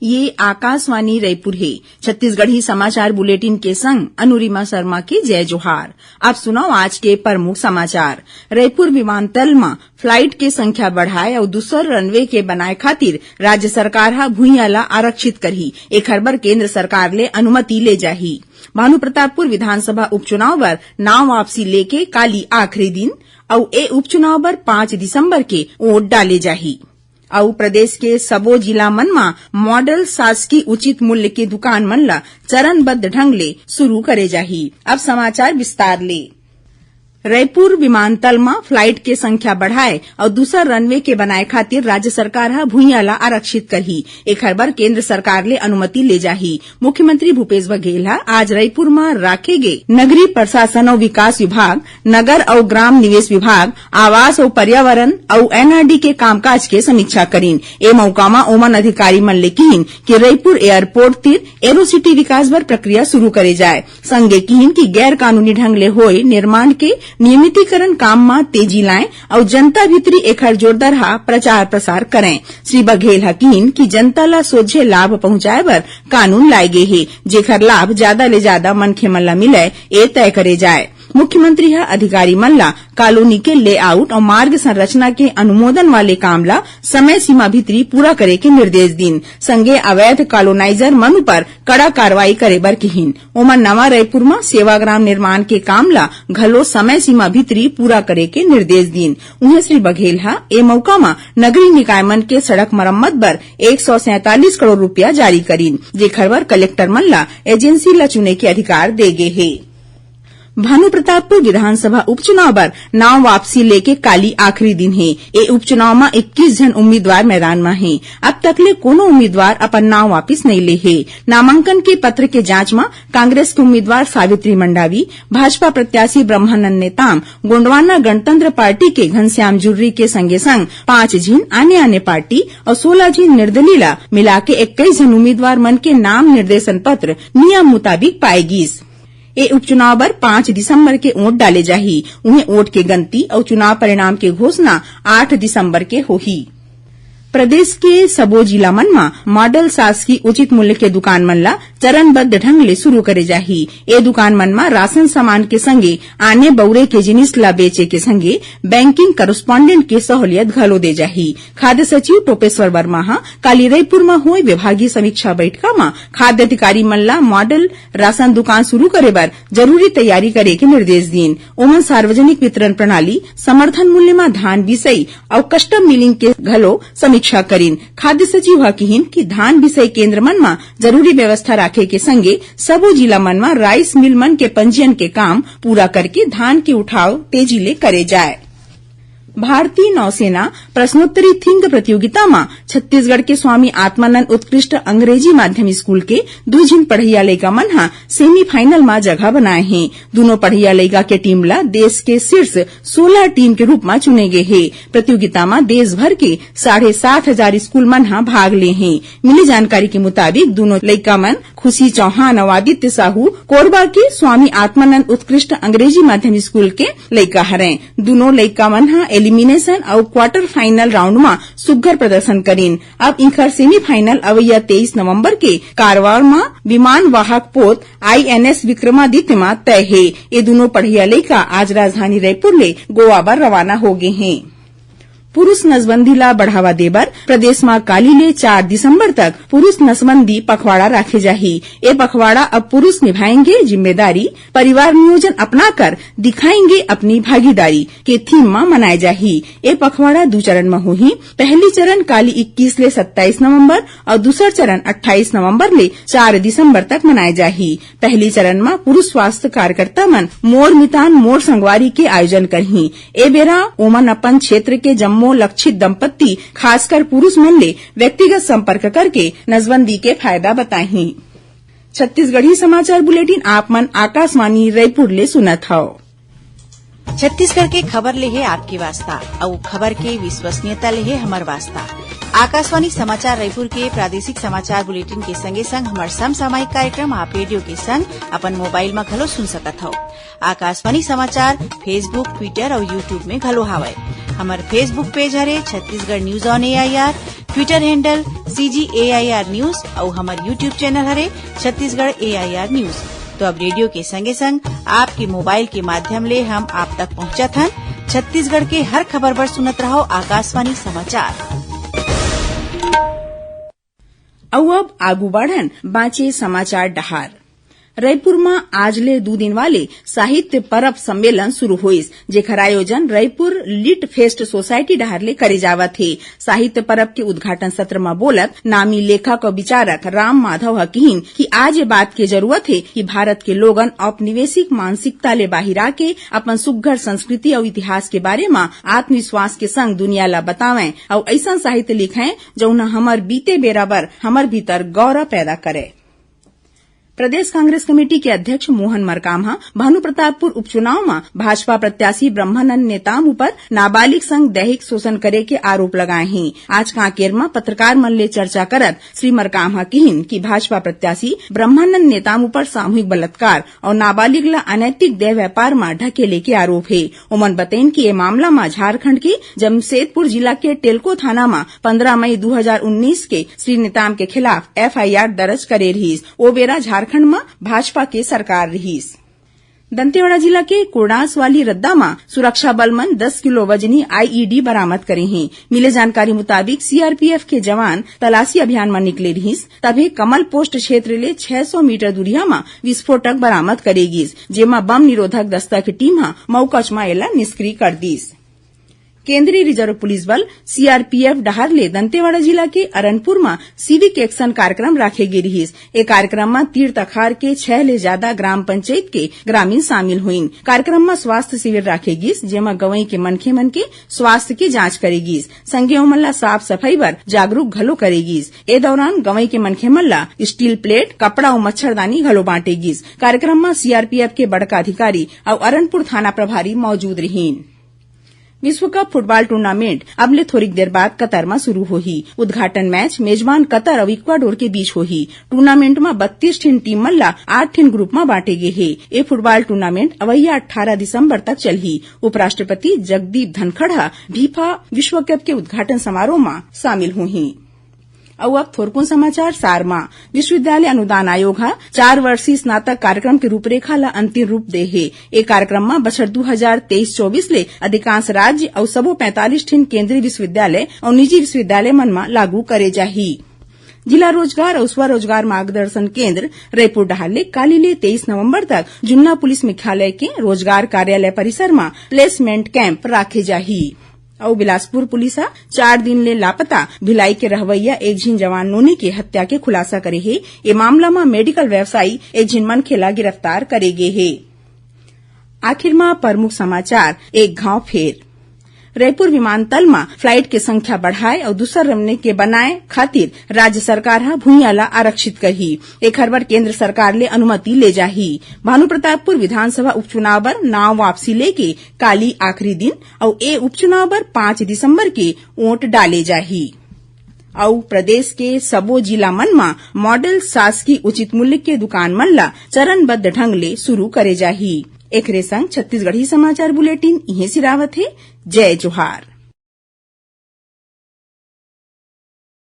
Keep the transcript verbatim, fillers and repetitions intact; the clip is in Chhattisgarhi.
ये आकाशवाणी रायपुर हे। छत्तीसगढ़ी समाचार बुलेटिन के संग अनुरिमा शर्मा के जय जोहार। अब सुनव आज के प्रमुख समाचार। रायपुर विमानतल म फ्लाइट के संख्या बढ़ाए अउ दूसर रनवे के बनाए खातिर राज्य सरकार ह भुइयां ला आरक्षित करही। एखर बर केंद्र सरकार ले अनुमति ले जाही। भानुप्रतापपुर विधानसभा उपचुनाव बर नांव वापसी लेके काली आखिरी दिन, अउ ए उपचुनाव बर पाँच दिसंबर के वोट डाले जाही। अउ प्रदेश के सबो जिला मन म मॉडल शासकीय उचित मूल्य के दुकान मन ल चरणबद्ध ढंग ले शुरू करे जाही। अब समाचार विस्तार ले। रायपुर विमानतल म फ्लाइट के संख्या बढ़ाए अउ दूसर रनवे के बनाए खातिर राज्य सरकार ह भुइयां ला आरक्षित करही। एखर बर केंद्र सरकार ले अनुमति ले जाही। मुख्यमंत्री भूपेश बघेल ह आज रायपुर म राखे गे नगरीय प्रशासन अउ विकास विभाग, नगर अउ ग्राम निवेश विभाग, आवास अउ पर्यावरण अउ एनआरडी के कामकाज के समीक्षा करिन। ए मौका म ओमन अधिकारी मन ले किहिन कि रायपुर एयरपोर्ट तीर एरोसिटी विकास बर प्रक्रिया शुरू करे जाए। संगे किहिन कि गैर कानूनी ढंग ले होए निर्माण के नियमितीकरण काम म तेजी लाएं अउ जनता भीतरी एखर जोरदारहा प्रचार प्रसार करें। श्री बघेल ह किहिन कि जनता ला सोझे लाभ पहुंचाए बर कानून लाए गे हे, जेखर लाभ जादा ले जादा मनखे मन ला मिलय, ए तय करे जाए। मुख्यमंत्री ह अधिकारी मन ला कॉलोनी के लेआउट अउ मार्ग संरचना के अनुमोदन वाले काम ला समय सीमा भीतरी पूरा करे के निर्देश दीन। संगे अवैध कॉलोनाइजर मन उपर कड़ा कार्रवाई करे बर किहिन। ओमन नवा रायपुर म सेवाग्राम निर्माण के काम ला घलो समय सीमा भीतरी पूरा करे के निर्देश दीन। उहें, श्री बघेल ह ए मौका म नगरीय निकाय मन के सड़क मरम्मत बर एक सौ सैंतालीस करोड़ रुपया जारी करिन, जेखर बर कलेक्टर मन ला एजेंसी ला चुने के अधिकार दे गे हे। भानुप्रतापपुर विधानसभा उपचुनाव बर नांव वापसी लेके काली आखिरी दिन हे। ए उपचुनाव म इक्कीस झन उम्मीदवार मैदान म हे। अब तक ले कोनो उम्मीदवार अपन नांव वापिस नइ ले हे। नामांकन के पत्र के जांच म कांग्रेस के उम्मीदवार सावित्री मंडावी, भाजपा प्रत्याशी ब्रह्मानंद नेताम, गोंडवाना गणतंत्र पार्टी के घनश्याम जुर्री के संगे संग पांच झिन आने-आने पार्टी अउ सोलह झिन निर्दलीय ला मिलाके इक्कीस झन उम्मीदवार मन के नाम निर्देशन पत्र नियम मुताबिक पाए गीस। ए उपचुनाव बर पाँच दिसंबर के वोट डाले जाही। उहें, वोट के गनती अउ चुनाव परिणाम के घोषणा आठ दिसंबर के होही। प्रदेश के सबो जिला मन म मॉडल शासकीय उचित मूल्य के दुकान मन ला चरणबद्ध ढंग ले शुरू करे जाही। ए दुकान मन म राशन सामान के संगे आने बउरे के जिनिस ला बेचे के संगे banking correspondent के सहूलियत घलो दे जाही। खाद्य सचिव टोपेश्वर वर्मा ह काली रईपुर म होय विभागीय समीक्षा बैठका म खाद्य अधिकारी मन ला मॉडल राशन दुकान शुरू करे बर जरूरी तैयारी करे के निर्देश दीन। ओमन सार्वजनिक वितरण प्रणाली, समर्थन मूल्य म धान बिसई अउ custom milling के घलो समीक्षा करिन। खाद्य सचिव ह किहिन कि धान बिसई केंद्र मन म जरूरी व्यवस्था राखे के संगे सबो जिला मन म राइस मिल मन के पंजीयन के काम पूरा करके धान के उठाव तेजी ले करे जाए। भारतीय नौसेना प्रश्नोत्तरी थिंग प्रतियोगिता म छत्तीसगढ़ के स्वामी आत्मानंद उत्कृष्ट अंग्रेजी माध्यम स्कूल के दू झिन पढ़इया लइका मन ह सेमीफाइनल म जगह बनाए हे। दूनों पढ़इया लइका के टीम ल देश के शीर्ष सोलह टीम के रूप म चुने गे हे। प्रतियोगिता म देश भर के साढ़े सात हजार स्कूल मन ह भाग ले हे। मिली जानकारी के मुताबिक, दूनों लइका मन खुशी चौहान अउ आदित्य साहू कोरबा के स्वामी आत्मानंद उत्कृष्ट अंग्रेजी माध्यम स्कूल के लइका हरय। दूनों लइका मन ह एलिमिनेशन अउ क्वार्टर फाइनल राउंड म सुग्घर प्रदर्शन करिन। अब इखर सेमीफाइनल अवइया तेईस नवंबर के कारवार म विमान वाहक पोत आईएनएस विक्रमादित्य म तय हे। ये दूनों पढ़इया लइका आज राजधानी रईपुर ले गोवा बर रवाना हो गे हें। पुरुष नसबंदी ला बढ़ावा देबर प्रदेश म काली ले चार दिसंबर तक पुरुष नसबंदी पखवाड़ा राखे जाही। ए पखवाड़ा अब पुरुष निभाएंगे जिम्मेदारी, परिवार नियोजन अपनाकर दिखाएंगे अपनी भागीदारी के थीम म मनाए जाही। ए पखवाड़ा दू चरण म होही। पहली चरण काली इक्कीस ले सत्ताईस नवंबर अउ दूसर चरण अट्ठाईस नवंबर ले चार दिसंबर तक मनाए जाही। पहली चरण म पुरुष स्वास्थ्य कार्यकर्ता मन मोर मितान मोर संगवारी के आयोजन करही। ए बेरा ओमन अपन क्षेत्र के जम्मो लक्षित दंपत्ति, खासकर पुरुष मन ले व्यक्तिगत संपर्क करके नसबंदी के फायदा बताही। छत्तीसगढ़ी समाचार बुलेटिन आप मन आकाशवाणी रईपुर ले सुनत हव। छत्तीसगढ़ के खबर ले हे आपके वास्ता, अउ खबर के विश्वसनीयता ले हे हमर वास्ता। आकाशवाणी समाचार रईपुर के प्रादेशिक समाचार बुलेटिन के संगे संग हमर समसामयिक कार्यक्रम आप रेडियो के संग अपन मोबाइल म घलो सुन सकत हव। आकाशवाणी समाचार Facebook, Twitter अउ YouTube में घलो हावय। हमर Facebook पेज हरे Chhattisgarh news on AIR. Twitter handle C G A I R News अउ हमर YouTube channel हरे Chhattisgarh A I R News। तो अब रेडियो के संगे संग आपके मोबाइल के माध्यम ले हम आप तक पहुंचत हन। छत्तीसगढ़ के हर खबर बर सुनत रहो आकाशवाणी समाचार। अउ अब आगू बढ़न बांचे समाचार डहार। रईपुर म आज ले दू दिन वाले साहित्य परब सम्मेलन शुरू होइस, जेखर आयोजन रईपुर लिट फेस्ट सोसाइटी डहार ले करे जावत हे। साहित्य परब के उद्घाटन सत्र म बोलत नामी लेखक अउ विचारक राम माधव ह किहिन कि आज ये बात के जरूरत हे कि भारत के लोगन औपनिवेशिक मानसिकता ले बाहिर आके अपन सुग्घर संस्कृति अउ इतिहास के बारे म आत्मविश्वास के संग दुनिया ला बतावंय अउ अइसन साहित्य लिखंय, जउन ह हमर बीते बेरा बर हमर भीतर गौरव पैदा करय। प्रदेश कांग्रेस कमेटी के अध्यक्ष मोहन मरकाम ह भानुप्रतापपुर उपचुनाव म भाजपा प्रत्याशी ब्रह्मानंद नेताम ऊपर नाबालिग संग दैहिक शोषण करे के आरोप लगाए हे। आज कांकेर म पत्रकार मन ले चर्चा करत श्री मरकाम ह किहिन कि भाजपा प्रत्याशी ब्रह्मानंद नेताम ऊपर सामूहिक बलात्कार अउ नाबालिग ल अनैतिक देह व्यापार म ढकेले के आरोप हे। ओमन बतइन कि ए मामला म झारखंड के जमशेदपुर जिला के टेलको थाना म पंद्रह मई दू हजार उन्नीस के श्री नेताम के खिलाफ F I R दर्ज करे रिहिस। ओ बेरा झारखंड म भाजपा के सरकार रिहिस। दंतेवाड़ा जिला के कोडांस वाली रद्दा म सुरक्षा बल मन दस किलो वजनी I E D बरामद करे हें। मिले जानकारी मुताबिक, C R P F के जवान तलाशी अभियान म निकले रिहिस, तभे कमल पोस्ट क्षेत्र ले छह सौ मीटर दूरिहा म विस्फोटक बरामद करे गिस, जेमा बम निरोधक दस्ता के टीम ह मौकच म एला निष्क्रिय कर दिस। केंद्रीय रिजर्व पुलिस बल, C R P F डहार ले दंतेवाड़ा जिला के अरनपुर म सिविक एक्शन कार्यक्रम राखे गे रिहिस। ए कार्यक्रम म तीर तखार के छह ले जादा ग्राम पंचायत के ग्रामीण शामिल होइन। कार्यक्रम म स्वास्थ्य शिविर राखे गिस, जेमा गंवई के मनखे मन के स्वास्थ्य के जांच करे गिस। संगे ओमन ला साफ सफाई बर जागरूक घलो करे गिस। ए दौरान गंवई के मनखे मन ला स्टील प्लेट, कपड़ा अउ मच्छरदानी घलो बांटे गिस। कार्यक्रम म C R P F के बड़का अधिकारी अउ अरनपुर थाना प्रभारी मौजूद रिहिन। विश्व कप फुटबॉल टूर्नामेंट अब ले थोरिक देर बाद कतर म शुरू होही। उद्घाटन मैच मेजबान कतर अउ इक्वाडोर के बीच होही। टूर्नामेंट म बत्तीस ठिन टीम मन ला आठ ठिन ग्रुप म बांटे गे हे। ए फुटबॉल टूर्नामेंट अवइया अट्ठारह दिसंबर तक चलही। उपराष्ट्रपति जगदीप धनखड़ ह फीफा विश्व कप के उद्घाटन समारोह म शामिल होही। अउ अब थोरकुन समाचार सार म। विश्वविद्यालय अनुदान आयोग ह चार वर्षीय स्नातक कार्यक्रम के रूपरेखा ल अंतिम रूप दे हे। ए कार्यक्रम म बछर दू हजार तेईस चौबीस ले अधिकांश राज्य अउ सबो पैंतालीस ठिन केंद्रीय विश्वविद्यालय अउ निजी विश्वविद्यालय मन म लागू करे जाही। जिला रोजगार अउ स्वरोजगार मार्गदर्शन केंद्र रईपुर डहार ले काली ले तेईस नवंबर तक जुन्ना पुलिस मुख्यालय के रोजगार कार्यालय परिसर म प्लेसमेंट कैंप राखे जाही। अउ बिलासपुर पुलिस ह चार दिन ले लापता भिलाई के रहवइया एक झिन जवान नोनी के हत्या के खुलासा करे हे। ए मामला म मेडिकल व्यवसायी एक झिन मनखे ला गिरफ्तार करे गे हे। आखिर म प्रमुख समाचार एक घाव फेर। रईपुर विमानतल म फ्लाइट के संख्या बढ़ाए अउ दूसर रमने के बनाए खातिर राज्य सरकार ह भुइयां ला आरक्षित करही। एखर बर केंद्र सरकार ले अनुमति ले जाही। भानुप्रतापपुर विधानसभा उपचुनाव बर नाव वापसी लेके काली आखिरी दिन अउ ए उपचुनाव बर पाँच दिसंबर के वोट डाले जाही। अउ प्रदेश के सबो जिला मन म मॉडल शासकीय उचित मूल्य के दुकान मन ला चरणबद्ध ढंग ले शुरू करे जाही। एखरे संग छत्तीसगढ़ी समाचार बुलेटिन इहें सिरावत हे। जय जोहार।